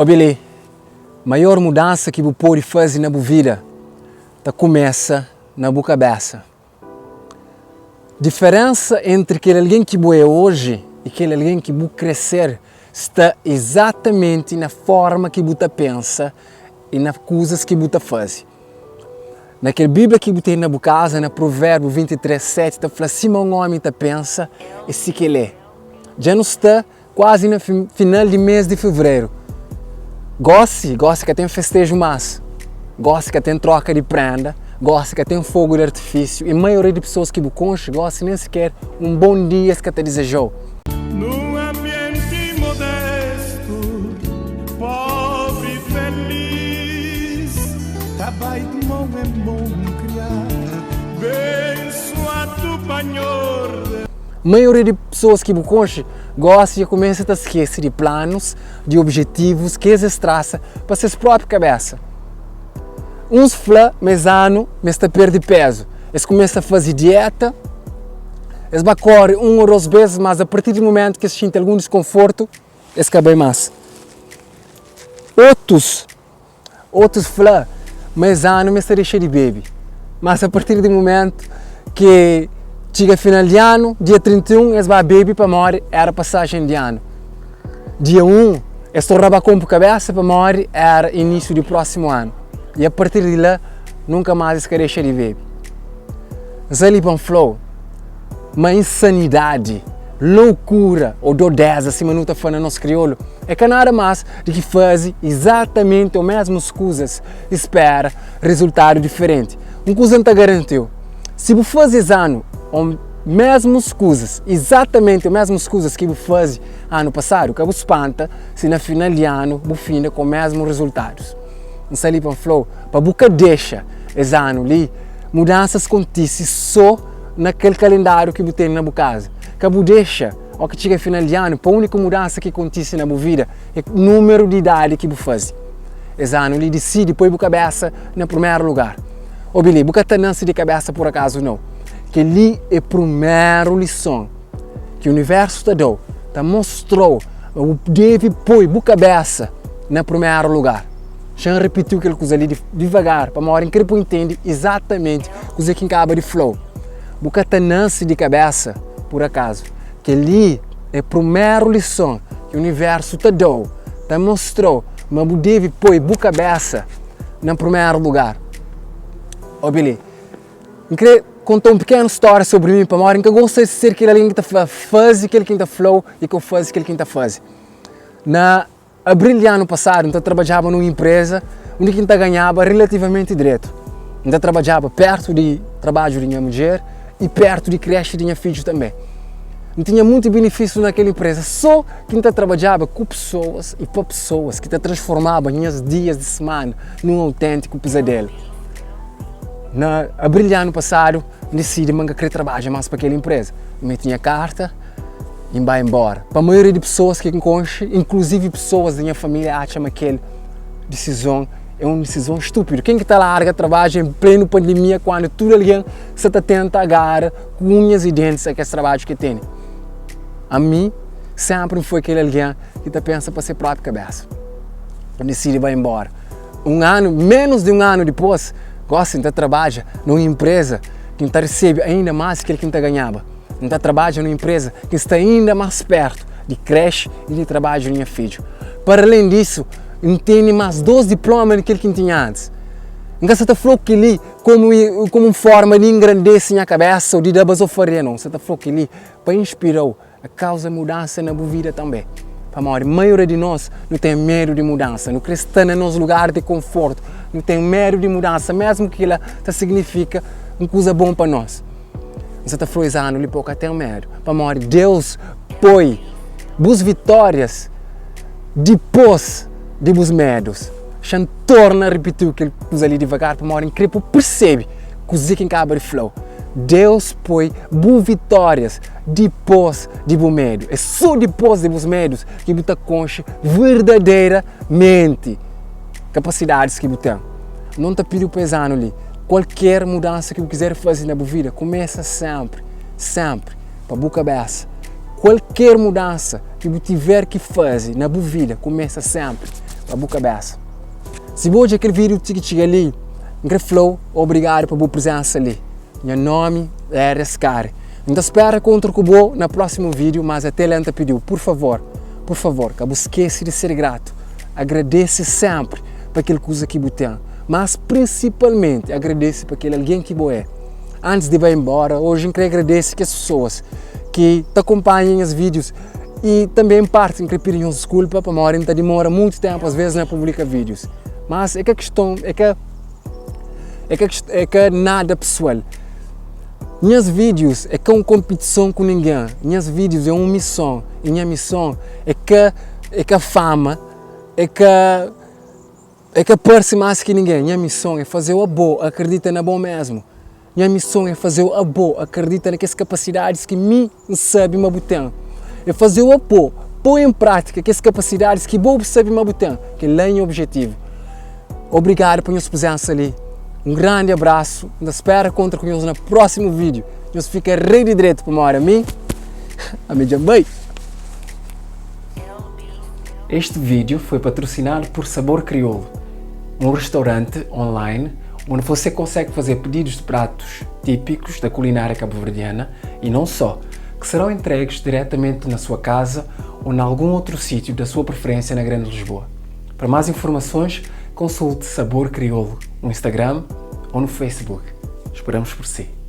Obi li, maior mudansa ki bu pode faze na bu vida ta kumesa na bu kabésa. Diferénsa entri kel algen ki bu é oji i kel algen ki bu krê ser sta izatamenti na fórma ki bu ta pensa i na kuzas ki bu ta faze. Na kel Bíblia ki bu ten na bu kaza, na Provérbiu 23, 7, ta fla, Sima un ómi ta pensa, é si ki el é. Dja nu sta Kuazi na final di mês di fevereru. Gósi, gósi ka ten festeju más. Gósi ka ten tróka di prénda. Gósi ka ten fogu di artifísiu. I maioria di pesoas ki bu konxe gósi nen siker un bon dia es ka ta dizeja-u. Num ambienti modestu, pobri feliz, ta bai di mon en mon kriá, bensuadu pa Nhordes. Maioria di pesoas ki bu konxe gósi dja kumesa ta skese di planus, di objetivus ki es es trasa pa ses própi kabésa. Uns fla ma es anu ma es ta perde pézu, es kumesa faze dieta, es ba kóre un ô dôs bês, mas apartir di mumentu ki es xinti algun diskonfortu, es ka bai más. Otus Otus fla ma es anu ma es ta dexa di bebe, mas a partir di mumentu ki txiga final di anu, dia 31, es ba bebe pamodi era pasajen di anu. Dia 1, es torna ba konpu kabesa pamodi era inisiu di prósimu anu. I a partir di la, nunka más es ka dexa di bebe. N sta li pa N fla-u ma insanidadi, loukura ô dodeza, sima nu ta fla na nos kriolu, é ka nada más di ki faze izatamenti ô mesmus kuzas i spera rezultadu diferenti. Un kuza N ta garanti-u, si bu faze es anu ô mesmus kuzas, izatamenti ô mesmus kuzas ki bu faze anu pasadu, ka bu spanta si na final di anu bu finda ku mesmu rezultadus. N sta li pa N fla-u pa bu ka dexa es anu li mudansas kontise sô na kel kalendáriu ki bu tene na bu kaza. Ka bu dexa ó ki txiga final di anu pa úniku mudansa ki kontise na bu vida é númeru di idadi ki bu faze. Es anu li disidi poi bu kabésa na primeru lugar. Obi li, bu ka ta nase di kabésa pur akazu nau. Kel-li é primeru lison ki universu ta da-u, ta mostra-u ma bu debe poi bu kabésa na primeru lugar. Xa N ripitiu kel kuza li divagar pamodi N krê pa bu intende izatamenti kuzê ki N kaba di fla-u. Bu ka ta nase di kabésa pur akazu. Kel-li é primeru lison ki universu ta da-u, ta mostra-u ma bu debe poi bu kabésa na primeru lugar. Obi li, N krê konta un pikenu stória sobri mi pamodi N ka gosta di ser kel algen ki ta fla faze kel ki N ta fla-u i ka faze kel ki N ta faze. Na Abril di anu pasadu, N ta trabadjaba na un inpreza undi ki N ta ganhaba rilativamenti dretu. N ta trabadjaba pértu di trabadju di nha mudjer i pértu di kreshi di nha fidju tanbê. N tinha monti benefísiu na kel inpreza, sô ki N ta trabadjaba ku pesoas i pa pesoas ki ta transformaba nhas dias di simana nun auténtiku pizadelu. Na abril di anu pasadu, N disidi ma N ka krê trabadja más pa kel inpreza. N mete nha karta. I N bai inbora. Pa maioria di pesoas ki N konxe, inkluzivi pesoas di nha família, atxa ma kel disizon é un disizon stúpidu. Ken ki ta larga trabadju en plenu pandemia kandu tudu algen sta ta tenta agara ku unhas i dentis a kes trabadju ki el tene? Ami sénpri N foi kel algen ki ta pensa pa se própi kabésa. N disidi bai inbora. Un anu, ménus di un anu dipôs, gósi N ta trabadja na un inpreza ki N ta resebe ainda más ki kel ki N ta ganhaba. N ta trabadja nun inpreza ki sta inda más pértu di kreshi i di trabadju di nha fidju. Para alén disu, N tene más dôs diploma di kel ki N tinha antis. N ka sta ta fla-u kel-li kómu kómu un fórma di engrandese nha kabésa ô di da bazofaria, nau. N sta ta fla-u kel-li pa inspira-u a kauza mudansa na bu vida tanbê. Pamodi maioria di nos nu ten medu di mudansa, nu krê sta na nos lugar di konfortu, nu ten medu di mudansa, mésmu ki kel-la ta siginifika un kuza bon pa nos. N sta ta fla es anu li pa bu ka ten medu, pamodi Deus poi bus vitórias dipôs di bus medus. Xa N torna ripitiu kel kuza li divagar, pamodi N krê pa bu persebe kuzê ki N kaba di fla-u. Deus poi bu vitórias dipôs di bu medu. É sô dipôs di bus medus ki bu ta konxe verdaderamenti kapasidadis ki bu ten. N ta pidi-u pa es anu li, kualker mudansa ki bu kizer faze na bu vida, kumesa sénpri, sénpri pa bu kabésa. Kualker mudansa ki bu tiver ki faze na bu vida, kumesa sénpri. pa bu kabésa. Si bu odja kel vídiu ti ki txiga li, N krê fla-u obrigadu pa bu prizensa li. Nha nómi é Arias Kari. N ta spera kontra ku bo na prósimu vídiu, mas até la N ta pidi-u, pur favor, pur favor, ka bu skese di ser gratu. Agradese sénpri pa kel kuza ki bu ten, mas prinsipalmenti agradese pa kel algen ki bo é. Antis di bai inbora, oji N krê agradese kes pesoas ki ta kunpanha nhas vídius i tanbê en parti N krê pidi nhos diskulpa pamodi N ta dimora mutu ténpu asvês na publika vídius. Mas é ka kiston, é ka é ka é ka nada pesoal. Nhas vídius é ka un konpitison ku ningen, nhas vídius é un mison i nha mison é ka é ka fama, é ka É ka parse más ki ningen. Nha mison é faze-u abo akredita na bo mésmu. Nha mison é faze-u abo akredita na kes kapasidadis ki mi N sabe ma bu ten. É faze-u abo poi en prátika kes kapasidadis ki bo bu sabe ma bu ten. Kel-la é nha objetivu. Obrigadu pa nhos prizénsa li. Un grandi abrasu. N ta spera kontra ku nhos na prósimu vídiu. Nhos fika rei di dretu pamodi ami, ami dja N bai. Este vídeo foi patrocinado por Sabor Crioulo, um restaurante online onde você consegue fazer pedidos de pratos típicos da culinária cabo-verdiana e não só, que serão entregues diretamente na sua casa ou em algum outro sítio da sua preferência na Grande Lisboa. Para mais informações, consulte Sabor Crioulo no Instagram ou no Facebook. Esperamos por si.